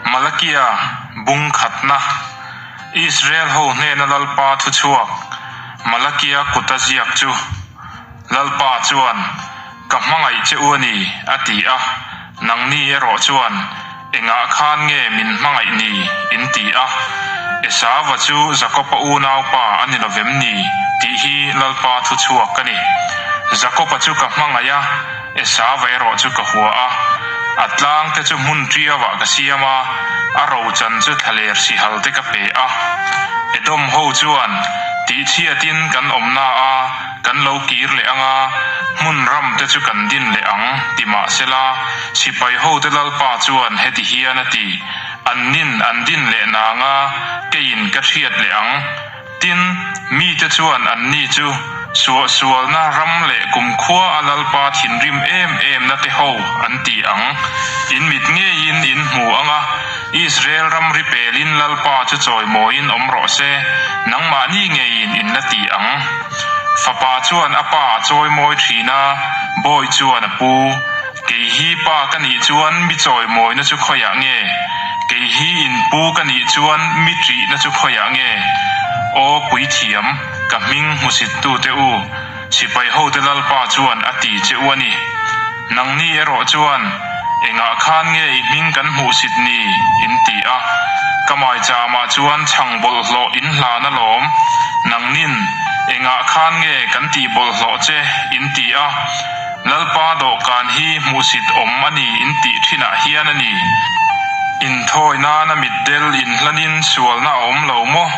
Malakia bung khatna, Israel ho hnena Lalpa thuchhuak Malakia kuta ziak chu Lalpa chuan, Ka hmangaih che u a ni, a ti a. Nangni erawh chuan, Engah khan nge min hmangaih ni? in ti a. Esauva chu Jakoba unaupa a ni lo vem ni? tih hi Lalpa thuchhuak a ni. Jakoba chu ka hmangaih a, Esauva erawh chu ka hua a. A tlangte chu hmun ṭiauah ka siam a, a rochan chu thlaler sihal te ka pe a. Edom ho chuan, Tihchhiatin kan awmna a, Kan lo kir leh ang a, hmun ram te chu kan din leh ang, ti mah sela, sipai hote Lalpa chuan heti hian a ti, An nin an din leh nang a, keiin ka hriat leh ang. Tin, mite chuan anni chu suahsualna ram leh kumkhua a Lalpa thinrim em emna te ho an ti ang. In mit ngeiin in hmu ang a, Israel ramri pelin Lalpa chu chawimawiin awm rawh se, nangmahni ngeiin in la ti ang. Fapa chuan a pa a chawimawi thin a, bawi chuan a pu. Kei hi pa ka nih chuan mi chawimawina chu khawiah nge? Kei hi in pu ka nih chuan mi ṭihna chu khawiah nge? Aw puithiam, ka hming hmusittute u, Sipai hote Lalpa chuan a ti che u a ni. Nangni erawh chuan, Engah khan nge i hming kan hmuhsit ni? in ti a. Ka maichâmah chuan chhang bawlhhlawh in hlan alawm. Nangnin, Engah khan nge kan tih bawlhhlawh che? in ti a. Lalpa dawhkan hi hmuhsit awm a ni in tih ṭhinah hian a ni. Inthawi nana mitdel inhlanin sualna a awm lo maw?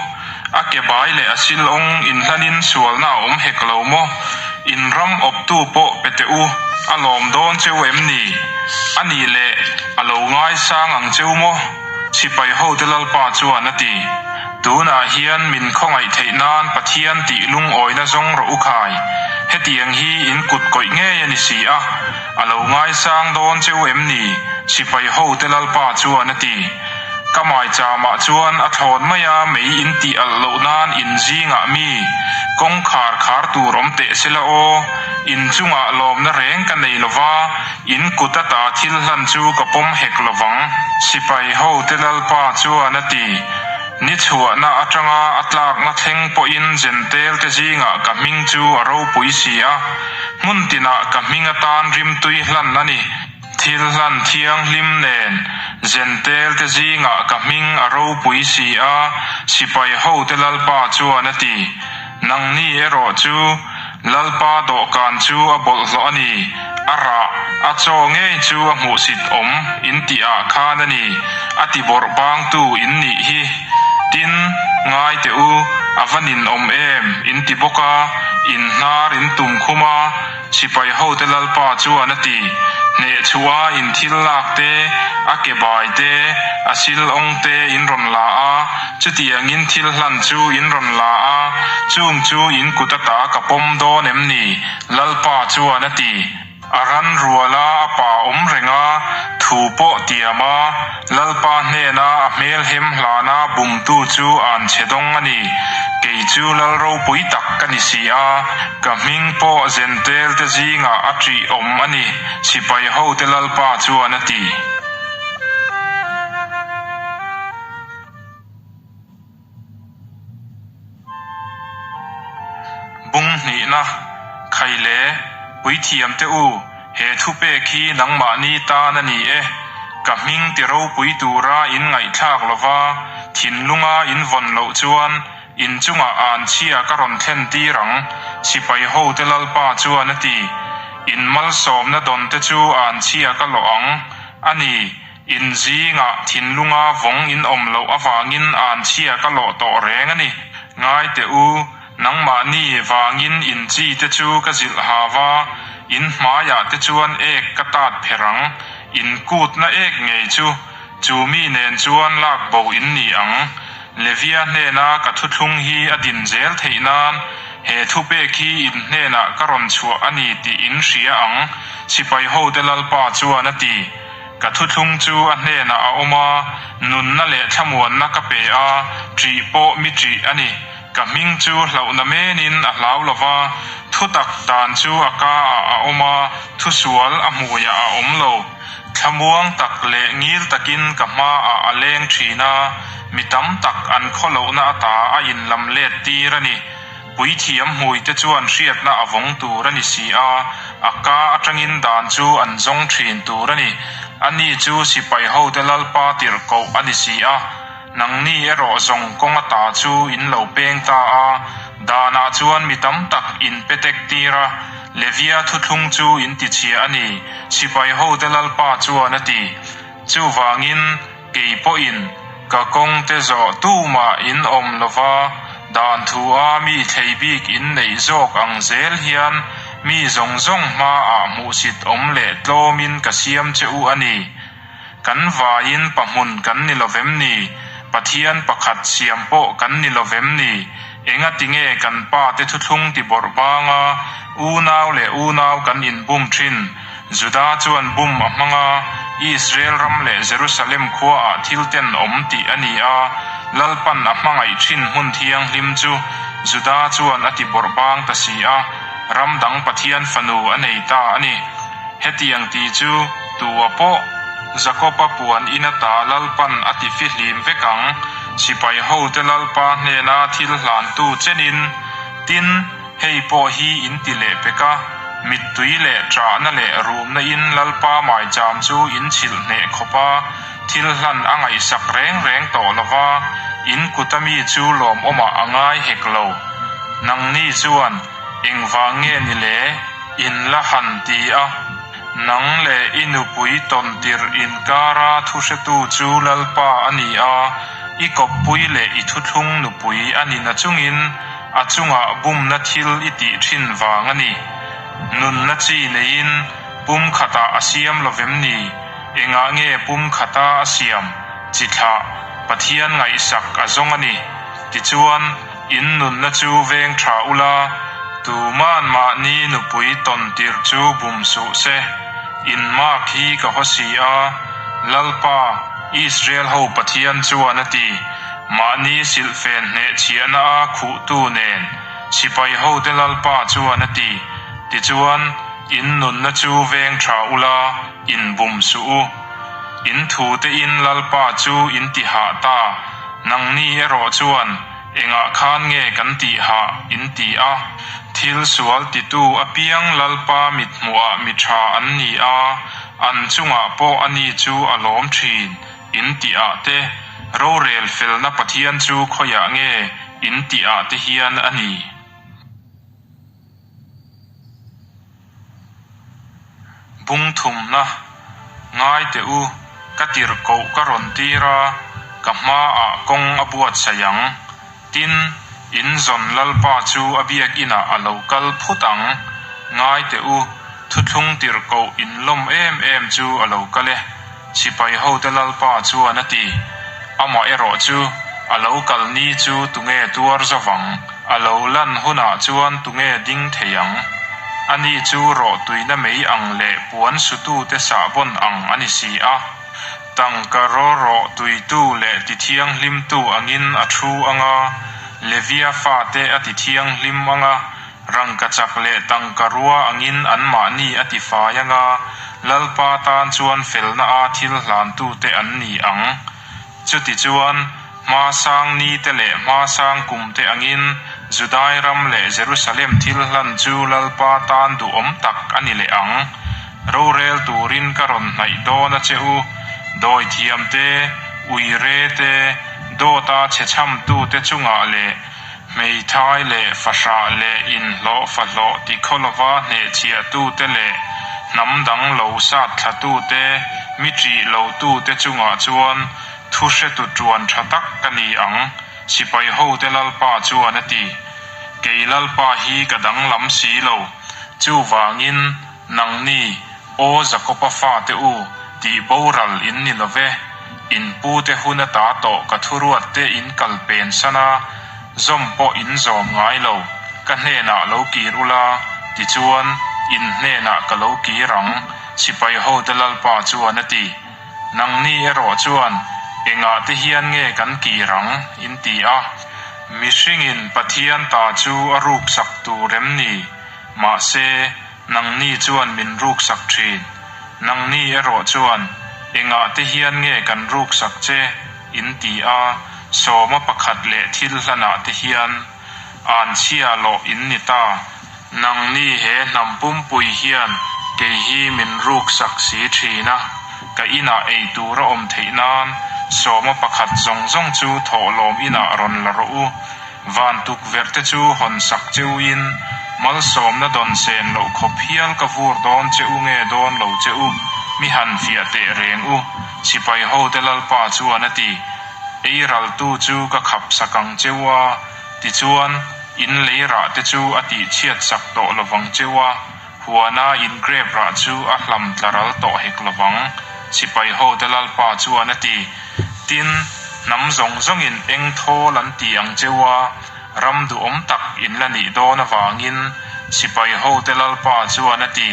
A ke bai leh a sil awng inhlanin sualna a awm hek lo maw? In ram awptu pawh pe teh u, a lawm dawn cheu em ni? A nih leh, a lo ngaisang ang cheu maw? Sipai hote Lalpa chuan a ti. Tunah hian min khawngaih theih nan Pathian tih lungawina zawng rawh u khai. Hetiang hi in kut kawih ngei a ni si a, a lo ngaisang dawn cheu em ni? Sipai hote Lalpa chuan a ti. Ka maichâmah chuan a thlawn mai a, mei in tih alh loh nân in zîngah mi kawngkhâr khâr tûr awm teh se la aw. In chungah lâwmna rêng ka nei lo va, in kut ata thil hlan chu ka pawm hek lo vang. Sipai hote Lalpa chuan a ti, Ni chhuahna aṭanga a tlâkna thleng pawhin Jentail te zîngah ka hming chu a ropui si a, hmun tinah ka hming atân rimtui hlan a ni. Thil hlan thianghlim nen Jentail te zingah ka hming a ropui si a, sipai hote Lalpa chuan a ti. Nangni erawh chu Lalpa dawhkan chu a bawlhhlawh a ni, a rah, a chaw ngei chu a hmuhsit awm in tih ah khan a ni, a ti bawrh bangtu in nih hi. Tin, ngai teh u, a va ninawm em, in ti bawk a, in hnar in tum khum a, Sipai hote Lalpa chuan a ti, Hneh chhuah a in thil lak te, a ke bai te, a sil awng te in rawn la a, chutiangin thil hlan chu in rawn la a, chung chu in kut ata ka pawm dawn em ni? Lalpa chuan a ti. A ran rual a a pa awm reng a, thu pawh tiam a, Lalpa hnena a hmel hem hlana bumtu chu an chhe dawng a ni. Kei chu Lal ropui tak ka ni si a, ka hming pawh Zentel te zingah a ṭih awm a ni, sipai hote Lalpa chuan a ti. Bung hnihna, Khaile, Puithiam te u, he thupek hi nangmahni tan a ni e. Ka hming ti ropui tura in ngaihthlak lova, thinlunga in vawn loh chuan in chungah anchhia ka rawn thlen tir ang, sipai hote Lalpa chuan a ti. In malsawmna dawn te chu anchhia ka lawh ang a ni. In zingah thinlunga vawng in awm loh avangin anchhia ka lawh tawh reng a ni. Ngai teh u, nangmahni vangin in chi te chu ka zilh ha va, in hmaiah te chuan ek ka tat pher ang, in kutna ek ngei chu, chu mi nen chuan lak bo in ni ang. Levia hnena ka thuthlung hi a din zel theih nan, he thupek hi in hnenah ka rawn chhuah a ni tih in hria ang, sipai hote Lalpa chuan a ti. Ka thuthlung chu a hnenah a awm a, nunna leh thlamuanna ka pe a, ṭih pawh mi ṭih a ni. Ka hming chu hlauhna menin a hlau lo va, thutak dan chu a kaah a awm a, thusual a hmuiah a awm lo. Thlamuang tak leh ngil takin ka hmaah a leng thin a, mi tam tak an khawlohna ata a inlam let tir a ni. Puithiam hmuite chuan hriatna a vawng tur a ni si a, a ka atangin dan chu an zawng thin tur a ni. Ani chu sipai hote Lalpa tirhkoh a ni si a, nangni erawh zawng kawng ata chu in lo peng ta a, danah chuan mi tam tak in pe tek tir a, Levia thuthlung chu in tichhia a ni, sipai hote Lalpa chuan a ti. Chuvangin. Kei pawhin ka kawngte zawh tumah in awm lova, dan thu a mi thlei bik in neih zawk ang zel hian mi zawng zawng hmaah hmuhsit awm leh tlawmin ka siam che u a ni. Kan vaiin pahmun kan ni lovem ni? Pathian pakhat siam pawh kan ni lovem ni? Engatinge kan pa te thuthlung ti bawrh banga unau leh unau kan inbum thin? Juda chuan bum a hmang a, Israel ram leh Jerusalem khuaah thil tenawm tih a ni a, Lalpan a hmangaih thin hmun thianghlim chu Juda chuan a ti bawrh bang ta si a, ram dang Pathian fanu a nei ta a ni. Hetiang ti chu tua pawh Jakoba puan in ata Lalpan a ti fihlim vek ang, sipai hote Lalpa hnena thil hlantu chenin, tin, Hei pawh hi in ti leh pek a, mittui leh ṭahna leh rumna in Lalpa maicham chu in chhilh hneh khawp a, thil hlan a ngaihsak reng reng tawh lo va, in kuta mi chu lawmawmah a ngai hek lo. Nangni chuan, Engvang nge ni le? In la han ti a. Nang leh i nupui tawn tirh inkara thuhretu chu Lalpa a ni a, i kawppui leh i thuthlung nupui a ni nachungin, A chungah bumna thil i tih thin vang a ni. Nunna chi neiin pum khatah a siam lo vem ni? Engah nge pum khata a siam? Chi thlah, Pathian ngaihsak a zawng a ni. Tichuan, in nunna chu veng tha ula, tuman mahni nupui tawn tirh chu bum suh se. In mark hi ka haw si a, Lalpa, Israel ho Pathian chuan a ti. Mahni silhfen hnehchhiahna a khuhtu nen sipai hote Lalpa chuan a ti. Tichuan, in nunna chu veng tha ula, in bum suh u. In thute in Lalpa chu in ti hah ta, nangni erawh chuan engah khan nge kan tih hah in ti a. Thil sual titu apiang Lalpa mithmuhah mi tha an ni a, an chungah pawh ani chu a lawm thin. In tih ah te, rorel felna Pathian chu khawiah nge in tih ah te hian a ni. Bung thumna, Ngai teh u, ka tirhkoh ka rawn tir a, ka hmaah kawng a buatsaih ang. Tin, in zawn Lalpa chu a biakinah a lo kal phut ang. Ngai teh u, thuthlung tirhkoh in lawm em em chu a lo kal e, sipai hote Lalpa chuan a ti. Amah erawh chu, a lo kal ni chu tunge tuar zavang, a lo lan hunah chuan tunge ding thei ang? Ani chu rawhtuina mei ang leh puan sutute sahbawn ang a ni si a. Tangka rawrawh tuitu leh tithianghlimtu angin a thu ang a, Levia fate a tithianghlim ang a, rangkachak leh tangka rua angin anmahni a tifai ang a, Lalpa tan chuan felna a thil hlantute an ni ang. Chutichuan, hmasang nite leh hmasang kumte angin Judai ram leh Jerusalem thil hlan chu Lalpa tan duhawm tak a ni leh ang. Rorel turin ka rawn hnaih dawn a che u, dawithiam te, uire te, dawta chhechhamtute chungah leh hmeithai leh fahrah leh inhlawh fahlawh tikhaw lova hnehchhiahtute leh hnam dang lo sat thlatute, mi ṭih lotute chungah chuan thu hretu ṭuan ṭha tak ka ni ang, sipai hote Lalpa chuan a ti. Kei Lalpa hi ka danglam si lo. Chuvangin, Nangni, Aw Jakoba fate u, tih boral in ni lo ve. In pute hun ata tawh ka thuruatte in kal pen san a, zawm pawh in zawm ngai lo. Ka hnenah lo kir ula, tichuan, in hnenah ka lo kir ang, sipai hote Lalpa chuan a ti. Nangni erawh chuan, Engah te hian nge kan kir ang? in ti a. Mihringin Pathian ta chu a ruksak tur em ni? Mahse, nangni chuan min ruksak thin. Nangni erawh chuan, Engah te hian nge kan ruksak che? in ti a, sawma pakhat leh thil hlanah te hian anchhia lawh in ni ta. Nangni he hnam pumpui hian kei hi min ruksak si thin a, ka inah ei tur a awm theih nan sawma pakhat zawng zawng chu thawhlawm inah rawn la rawh u. Van tukverh te chu hawn sak che u in malsawmna dawn sen loh khawp hial ka vur dawn che u nge dawn lo che u, mi han fiah teh reng u, sipai ho te Lalpa chuan a ti. Ei raltu chu ka khap sak ang che u a, tichuan in lei rah te chu a tih chhiat sak tawh lovang che u a, huana in grep rah chu a hlam tla ral tawh hek lovang, sipai ho te Lalpa chuan a ti. Tin, hnam zawng zawngin eng thawl an ti ang che u a, ram duhawm tak in la nih dawn avangin sipai ho te Lalpa chuan a ti.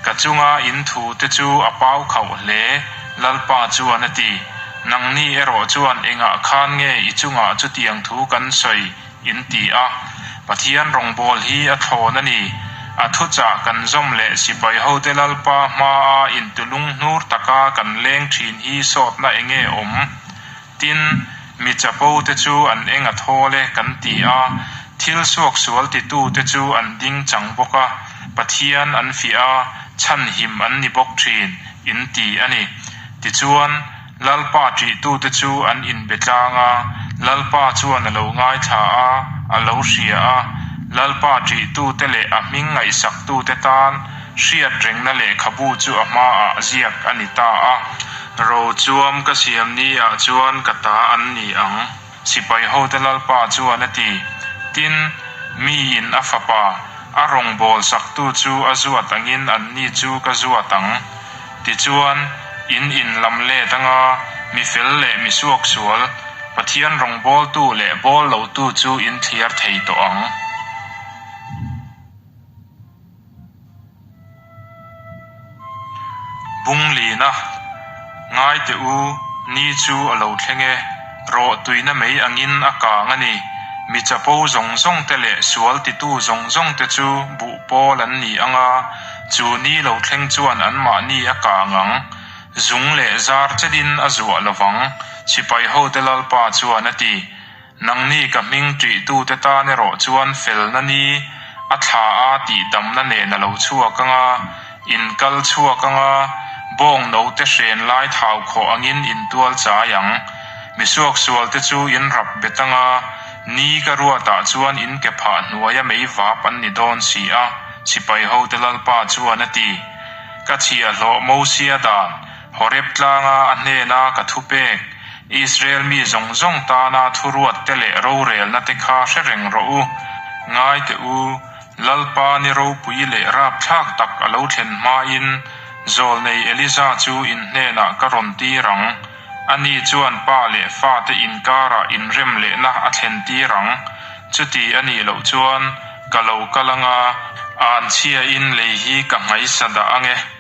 Ka chunga in thu te chu a pau khauh hle, Lalpa chuan a ti. Nangni erawh chuan engah khan nge i chungah chutiang thu kan sawi in ti a? Pathian rawngbâwl hi a thlawn a ni. A thuchah kan zawm leh sipai hote Lalpa hmaa intulung hnur taka kan leng thin hi sawtna enge awm? Tin, mi chapo te chu an eng a thawl e kan ti a, thil suaksual titu te chu an ding chang bawk a, Pathian an fiah a, chhanhim an ni bawk thin, in ti a ni. Tichuan, Lalpa ṭihtute chu an inbe tlang a, Lalpa chuan a lo ngaithla a, a lo hria a. Lalpa ṭihtute leh a hming ngaihsaktute tan hriat rengna lehkhabu chu a hmaah ziak a ni ta a. Ro chuam ka siam ni ah chuan ka ta an ni ang, sipai hote Lalpa chuan a ti. Tin, miin a fapa, a rawngbâwl saktu chu a zuat angin anni chu ka zuat ang. Tichuan, in in lam let anga mi fel leh mi suaksual, Pathian rawngbâwltu leh bâwl lotu chu in thliar thei tawh ang. Bunglina, Ngai teh u, ni chu a lo thleng e, rawh tuina mai angin a kang a ni. Mi chapo zawng zawng te leh sual titu zawng zawng te chu buh pawl an ni ang a, chu ni lo thleng chuan anmahni a kang ang. Zung leh zar chetin a zuah lovang, sipai hote Lalpa chuan a ti. Nangni ka hming ṭihtute tan erawh chuan felna ni a thla a tih damna nen a lo chhuak ang a, in kal chhuak ang a, bawng note hren lai thau khawh angin in tual chai ang. Mi suaksualte chu in rap bet ang a, ni ka ruatah chuan in ke phah hnuaia mei vap an ni dawn si a, sipai hote Lalpa chuan a ti. Ka chhiahhlawh Mosia dan Horeb tlanga a hnena ka thupek, Israel mi zawng zawng tana thuruatte leh rorelna te kha hre reng rawh u. Ngai teh u, Lalpa ni ropui leh rapthlak tak a lo thlen hmain zawlnei Eliza chu in hnenah ka rawn tir ang. Ani chuan pa leh fate inkarah inrem lehna a thlen tir ang. Chuti a nih loh chuan ka lo kal anga, anchhiain lei hi ka nghaisa dah ang e.